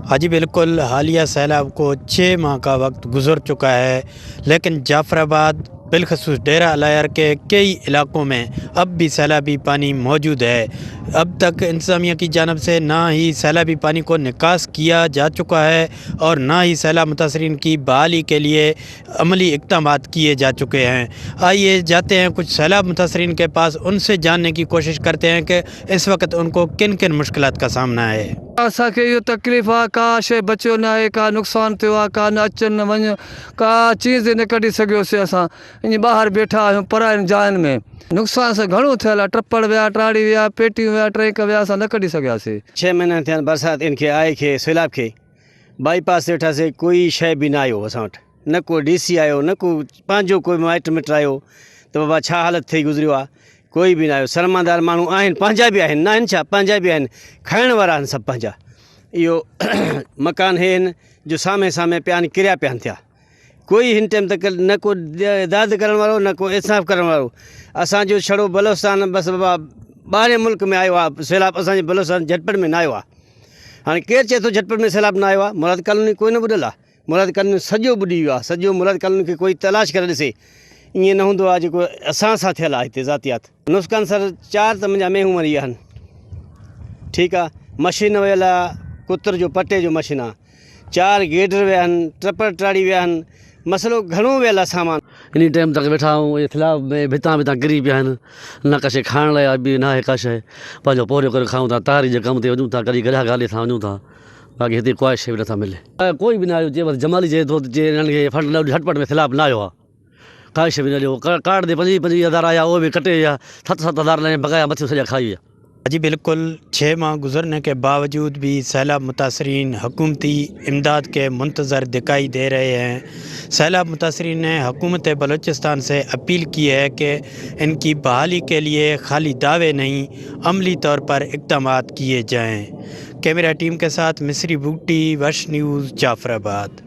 हाँ जी बिल्कुल, हालिया सैलाब को 6 माह का वक्त गुजर चुका है, लेकिन जाफराबाद बिलखसूस डेरा अलायर के कई इलाकों में अब भी सैलाबी पानी मौजूद है। अब तक इंतज़ामिया की जानब से ना ही सैलाबी पानी को निकास किया जा चुका है और ना ही सैलाब मुतासरीन की बहाली के लिए अमली इकदाम किए जा चुके हैं। आइए जाते हैं कुछ सैलाब मुतासरीन के पास, उनसे जानने की कोशिश करते हैं कि इस वक्त उनको किन किन मुश्किलात का सामना है। असांखे इहो तकलीफ़ आहे, का शइ बचियो न आहे, का नुक़सानु थियो आहे, का न अचु न वञ, का चीज़ न कढी सघियोसीं। असां ईअं ॿाहिरि बीठा आहियूं परायनि जायुनि में। नुक़सानु सां घणो थियल आहे, टपड़ विया, टाड़ी विया, पेटियूं विया, ट्रैंक विया, असां न कढी सघियासीं। 6 महीना थिया आहिनि बरसाति इन खे आए खे, सैलाब खे। बाई पास ते वेठासीं, कोई शइ बि न आयो असां वटि, न को डी सी आयो, न को पंहिंजो कोई माइट मिट आयो त बाबा छा हालत थी गुज़रियो आहे, कोई बि न आयो। शर्मादार माण्हू आहिनि, पंहिंजा बि आहिनि, न आहिनि छा, पंहिंजा बि आहिनि, खाइण वारा आहिनि सभु पंहिंजा। इहो मकान हे आहिनि जो साम्हें साम्हें पिया आहिनि, किरिया पिया आहिनि थिया। कोई हिन टाइम तक न को दाद करण वारो, न को इंसाफ़ करण वारो। असांजो छड़ो बलोचिस्तान बसि बाबा ॿाहिरें मुल्क में आयो आहे सैलाब, असांजे बलोचिस्तान झटपट में न आयो आहे। हाणे केरु चए थो झटपट में सैलाब न आयो आहे? मुराद कॉलोनी कोई न ॿुॾियल आहे, मुराद कॉलोनी सॼो ॿुॾी वियो आहे, सॼो मुराद कॉलोनी खे कोई तलाश करे ॾिसे, ईअं न हूंदो आहे जेको असां सां थियल आहे हिते। ज़ातियात नुक़सानु सर, 4 त मुंहिंजा मेहूं मरी विया आहिनि, ठीकु आहे, मशीन वियल आहे, कुतर जो पटे जो मशीन आहे, 4 गेडर विया आहिनि, टपड़ टाड़ी विया आहिनि, मसइलो घणो वियल आहे सामान। इन टाइम तक वेठा आहियूं, इहे सैलाब में भितां भितां किरी पिया आहिनि, न का शइ खाइण लाइ आहे, ॿी न आहे का शइ, पंहिंजो पोरियो करे खाऊं था, तारी जे कम ते वञूं था, कॾहिं गॾा गाॾे सां वञूं था, बाक़ी हिते कोई शइ बि नथा मिले। कोई बि न आयो। चए बसि जमाली चए थो चए हिननि खे फंड न, झटपट में सैलाब न आयो आहे, काई शइ बि न ॾियो। कार्ड ते 25 25 हज़ार आया, उहे बि कटे विया, 7 7 हज़ार न बक़ाया मथियूं सॼा खाई विया। जी बिल्कुल, 6 माह गुजरने के बावजूद भी सैलाब मुतासरीन हुकूमती इमदाद के मुंतज़र दिखाई दे रहे हैं। सैलाब मुतासरीन ने हुकूमत बलूचिस्तान से अपील की है कि इनकी बहाली के लिए खाली दावे नहीं, अमली तौर पर इकदाम किए जाएँ। कैमरा टीम के साथ मिस्री बूटी, वश न्यूज़, जाफराबाद।